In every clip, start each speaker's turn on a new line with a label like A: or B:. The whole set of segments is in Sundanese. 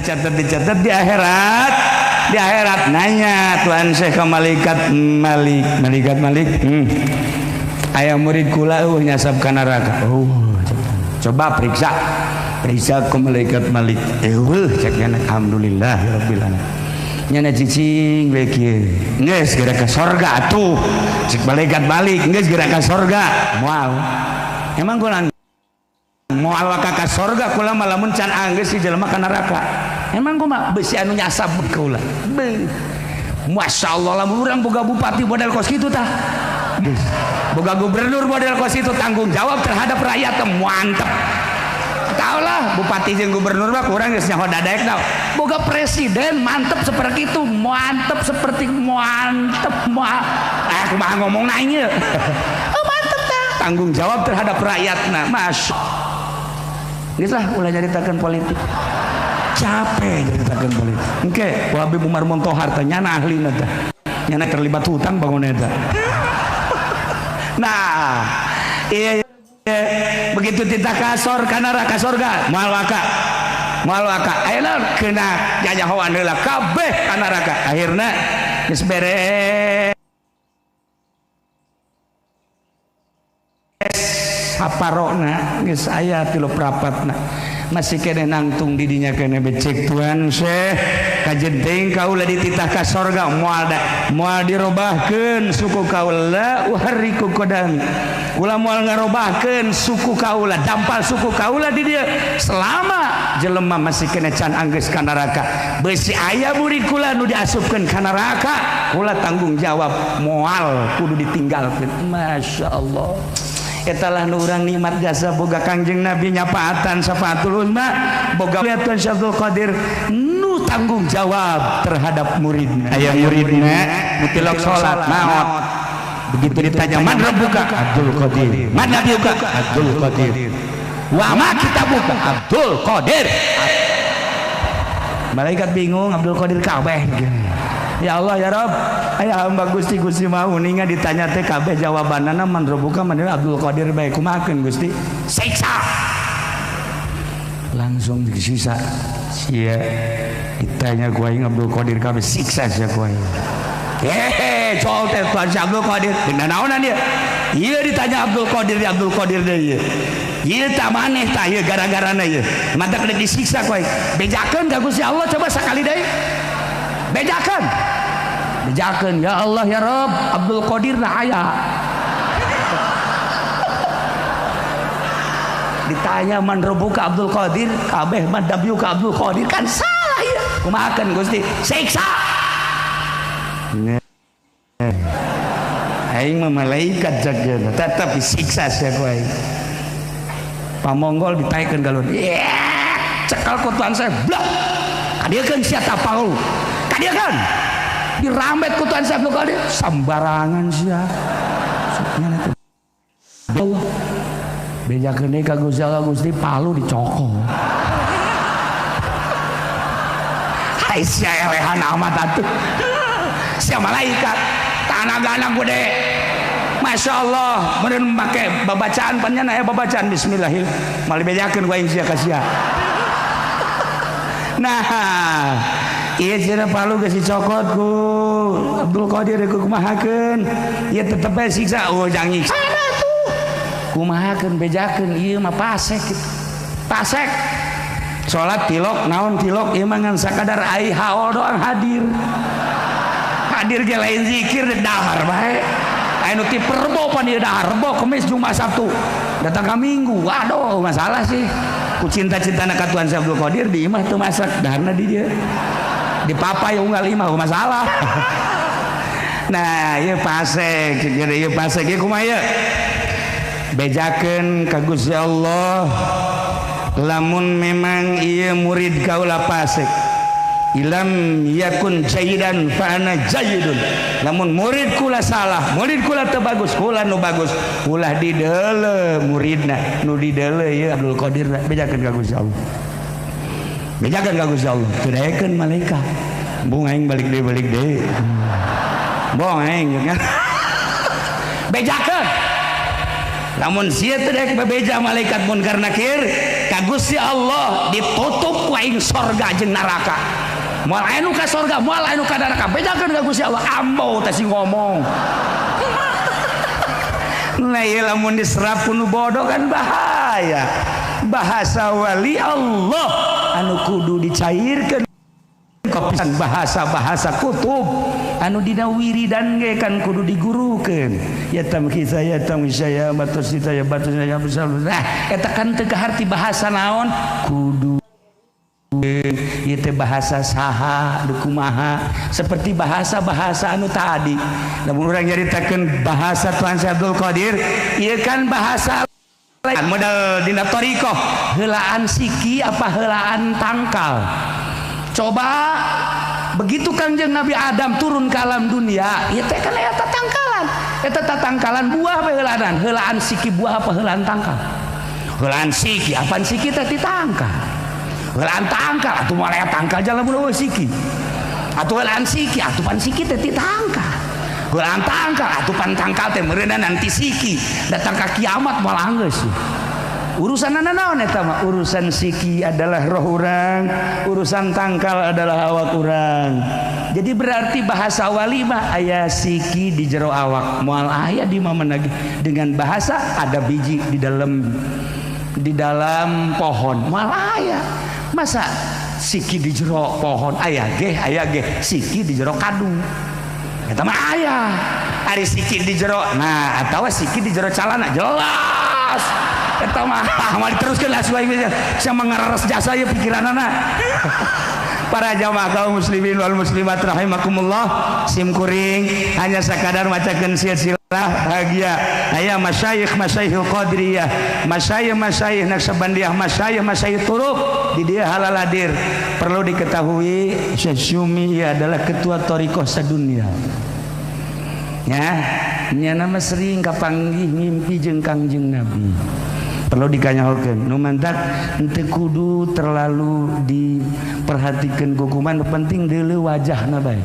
A: dicatat dicatat di akhirat. Di akhirat nanya Tuhan Syekh ke malaikat Malik, malaikat Malik, aya murid kula eueuh nyasab ka neraka. Oh, coba periksa. Periksa ke malaikat Malik. Eueuh cek nya alhamdulillah rabbil alamin. Nyana cicing we kieu. Geus geura ka sorga atuh. Cek malaikat Malik geus geura ka sorga. Moal. Emang kula moal ka sorga kula mah lamun can anggeus si jelema ka neraka. Emang kumaha besi anu nyasab kaula. Masya Allah lamun urang boga bupati model kos kitu tah. Boga gubernur model kos kitu tanggung jawab terhadap rakyat teh mantep. Tahu lah bupati jeung gubernur mah kurang geus nyaho dadaek tau. Boga presiden mantep seperti itu, mantep seperti mantep kumaha ngomongna ieu. Oh mantep tah. Tanggung jawab terhadap rakyatna. Masya. Geus lah ulah nyaritakeun politik. Capek nyaritakeun politik. Engke ku Habib Umar Montohar teh nyana ahlina teh. Nyana terlibat hutang bangun eta. Nah, iya, iya begitu titah kasor ka neraka sorga moal waka. Moal waka. Ayeuna kena nyanyahoan heula kabeh ka neraka. Akhirna geus beres haparona geus aya 3 perapatna. Masih kene nangtung didinya kene becek Tuhan Syekh kajen teuing kaula dititah ka sorga moal da moal dirobahkeun suku kaula uhariku kodami kula moal ngarobahkeun suku kaula dampal suku kaula di dieu selama jelema masih kene can anggeus ka neraka beusi aya murid kula nu diasupkeun ka neraka kula tanggung jawab moal kudu ditinggalkeun. Masya Allah. Etalah nu urang nikmat jasa boga Kangjeng Nabi nyapaatan syafaatul uzma boga Tuhan Syekh Abdul Qadir nu tanggung jawab terhadap muridna. Aya muridna nu tilok salat maot begitu ditanya man rabbuka Abdul Qadir, man nabiyuka Abdul Qadir, wa ma kitabuka Abdul Qadir. Malaikat bingung Abdul Qadir kabeh. Ya Allah ya Rabb, aya hamba Gusti Gusti mau ninga ditanya teh kabeh jawabanana man rabbuka man Abdul Qadir bae kumahakeun Gusti? Siksa. Langsung disiksa. Sia ditanya ku aing Abdul Qadir kabeh siksa sia ku aing. Hehe, col teh Tuhan si Abdul Qadir. Dina naonan ieu? Ieu ditanya Abdul Qadir, Abdul Qadir deui ieu. Ieu tah maneh tah ieu gara-garana ieu. Matak rek disiksa ku aing. Bejakeun ka Gusti Allah coba sakali deui. Bejakeun. Bejakeun ya Allah ya Rabb, Abdul Qadir na aya. Ditanya man rabbuka Abdul Qadir, kabeh man nabiyuka Abdul Qadir kan salah ieu. Kumahakeun Gusti? Siksa. Aing mah malaikat jageuna, tetep disiksa sia ku aing. Pamonggol ditaekeun galon. Cekal ku Tuhan saya, blak. Kadieukeun sia tapaul. Kadieukeun. Dirambet ku Tuhan saya Abdul Qadir, sambarangan sia. Nyana teh. Allah. Bejakeun deui ka Gusti Allah, Gusti palu dicokot. Hai sia elehan amat atuh. Sia malaikat, tanaga gede. Masya Allah, meureun make babacaan pan nya aya babacaan bismillahirrahmanirrahim. Moal dibejakeun ku aing sia ka sia. Nah, ieu cenah palu geus dicokot ku Abdul Qadir ku kumahakeun. Ieu tetep bae siksa. Oh jang nyiksa tuh. Kumahakeun bejakeun ieu mah pasek kitu. Pasek. Salat tilok naon tilok ieu mah ngan sakadar ai haol doang hadir. Hadir ge lain zikir dahar bae. Aya nu ti Rebo pan ieu dahar Rebo Kemis Jumat Sabtu. Datang ka Minggu. Waduh masalah sih. Ku cinta-cintana ka Tuhan Syekh Abdul Qadir di imah teu masak daharna di dieu. Di papai unggal imah masalah. Nah, ieu pasek, jadi ieu pasek ieu kumaha ieu? Bejakeun ka Gusti Allah lamun memang ieu murid kaula pasek. Ilam yakun jayidan fa ana jayidun. Lamun murid kula salah, murid kula teu bagus, kula nu bagus, ulah dideuleu muridna, nu dideuleu ieu Abdul Qadir bejakeun ka Gusti Allah. Bejakeun ka Gusti Allah, teu daekeun malaikat. Bung aing balik deui balik deui. Bong aing nya. Bejakeun. Lamun sia teu daek bebeja malaikat munkar nakir, Ka Gusti Allah ditutup ku aing sorga jeung neraka. Moal aya nu ka sorga, moal aya nu ka neraka. Bejakeun ka Gusti Allah, ambo teh sing ngomong. Nah, ieu lamun diserap ku nu bodoh kan bahaya. Bahasa wali Allah anu kudu dicairkeun kopisan bahasa-bahasa kutub anu dina wiridan ge kan kudu digurukeun. Ya tamkisa ya tamkisa ya batus ya batus ya batus. Nah, eta kan teu kaharti bahasa naon kudu ieu teh bahasa saha kumaha seperti bahasa-bahasa anu tadi. Lamun urang nyaritakeun bahasa Tuan Syekh Abdul Qadir, ieu kan bahasa model dina thariqah, heulaan siki apa heulaan tangkal. Coba begitu Kangjeng Nabi Adam turun ke alam dunia, ieu teh kan eta tangkalan. Eta tangkalan buah apa heulaan? Heulaan siki buah apa heulaan tangkal? Heulaan siki, apaan siki teh tangkal? Heulaan tangkal atuh moal aya tangkal jalan mun eueuh siki. Atuh heulaan siki, atuh pan siki teh tangkal. Heulaan tangkal, atuh pan tangkal teh meureunna nanti siki. Datang ka kiamat moal anggeus. Urusan naon eta mah? Urusan siki adalah roh urang, urusan tangkal adalah awak urang. Jadi berarti bahasa wali mah aya siki di jero awak, moal aya di mana lagi. Dengan bahasa ada biji di dalam pohon, moal aya. Masa siki di jero pohon aya ge siki di jero kadu. Eta mah aya. Ari siki di jero, nah atawa siki di jero calana jelas. Eta mah moal diteruskeun lah suai sia mangararas jasa ieu pikiranana. Para jamaah kaum muslimin wal muslimat rahimakumullah, sim kuring hanya sakadar macakeun silsilah bahagia. Aya masyayikh masyayikhul qadiriyah, masyayikh masyayikh naqsabandiyah, masyayikh masyayikh turuq di dia halal hadir. Perlu diketahui Syekh Syumi ia adalah ketua thariqah sadunia. Ya, nya nama sering kapanggih ngimpi jeung Kangjeng Nabi. Perlu dikanyahokeun nu mantak henteu kudu terlalu diperhatikeun kukuman, nu penting deuleu wajahna bae.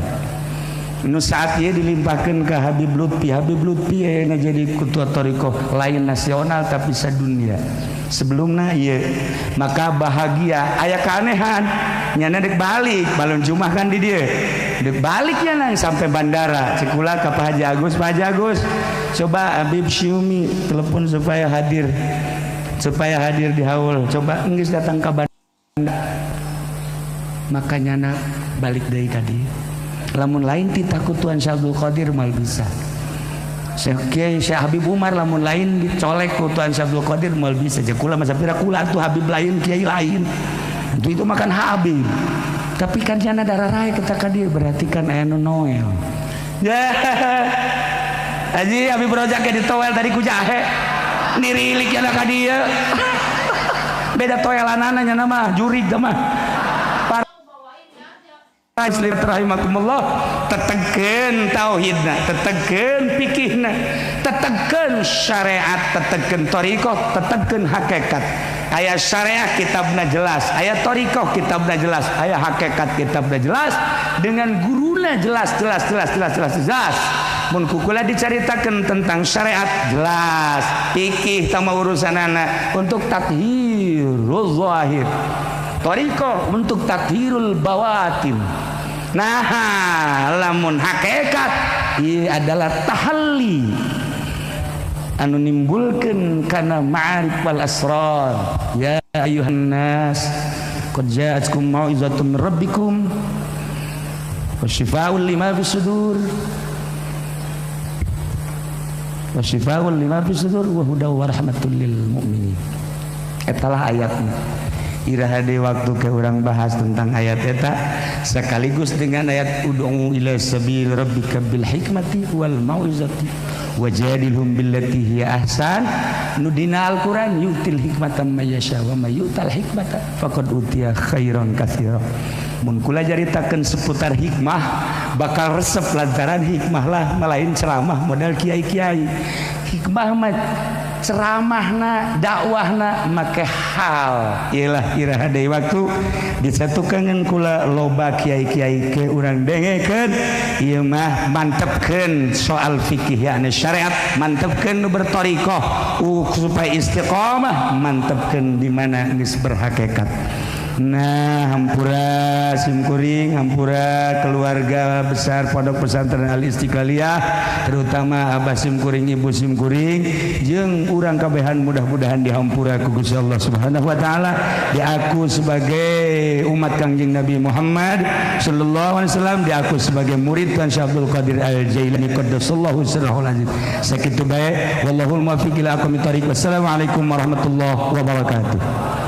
A: Nu saat ieu dilimpahkeun ka Habib Lutfi, Habib Lutfi ayeuna jadi ketua thariqah lain nasional tapi sadunia. Sebelumna ieu maka bahagia aya keanehan nyana dek balik balon jumah kan di dieu. Dek balik nya nang sampai bandara cek kula ka Pak Haji Agus, Pak Haji Agus coba Habib Syumi telepon supaya hadir. Supaya hadir di haul. Coba enggeus datang ka bandara. Makanya nak balik deui ka dieu. Lamun lain titah ku Tuan Syekh Abdul Qadir mal bisa. Syekh Kiai Syekh Habib Umar lamun lain dicolek ku Tuan Syekh Abdul Qadir mal bisa. Jeung kula masa pira kula tuh Habib lain kiai lain. Itu makan Habib. Tapi kan jana darah raya kita ka dieu berarti kan aya nu noel. Ya. Haji Habib Rojak ge ditoel tadi ku jahe. Nirilik jana ka dieu. Beda toelanana nya mah jurig teh mah. Para muslim rahimakumullah, tetegeun tauhidna, tetegeun fikihna, tetegeun syariat, tetegeun thariqah, tetegeun hakikat. Aya syariat kitabna jelas, aya thariqah kitabna jelas, aya hakikat kitabna jelas, dengan guruna jelas jelas jelas jelas jelas jelas. Mun kukula dicaritakeun tentang syariat jelas, fikih tama urusanana untuk tathirul zahir, thariqah untuk tathirul bawatin. Nah, lamun hakikat ieu adalah tahalli anu nimbulkeun kana ma'arif wal asrar. Ya ayuhan nas qad ja'atkum mau'izatun min rabbikum wa syifaa'un lima fis sudur wa syifaa'un lima fis sudur wa hudaw wa rahmatul lil mu'minin. Etalah ayatnya. Iraha deui waktu ke urang bahas tentang ayat eta sekaligus dengan ayat ud'u ila sabil rabbika bil hikmati wal mau'izati wajadilhum billati hiya ahsan. Nu dina Al-Qur'an yu'til hikmata may yasha wa may yu'tal hikmata faqad utiya khairan katsira. Mun kula caritakeun seputar hikmah bakal resep lantaran hikmah lah malain ceramah model kiai-kiai. Hikmah mah Ceramahna, dakwahna make hal. Iyalah, iraha deui waktu disatukan kula loba kiai-kiai ke urang dengekeun. Ieu mah mantepkeun soal fikih, yakni syariat, mantepkeun nu berthoriqoh supaya istiqomah, mantepkeun di mana geus berhakikat. Nah, hampura simkuring, hampura keluarga besar Pondok Pesantren Al Istiqlaliyah, terutama abah simkuring, ibu simkuring, jeung urang kabehan, mudah-mudahan dihampura ku Gusti Allah Subhanahu wa taala, diaku sebagai umat Kangjeng Nabi Muhammad sallallahu alaihi wasallam, diaku sebagai murid Tuan Syekh Abdul Qadir Al Jailani qaddasallahu sirrahul aziz. Sakitu bae, wallahul muwaffiq ila aqwamit thoriq. Wassalamualaikum warahmatullahi wabarakatuh.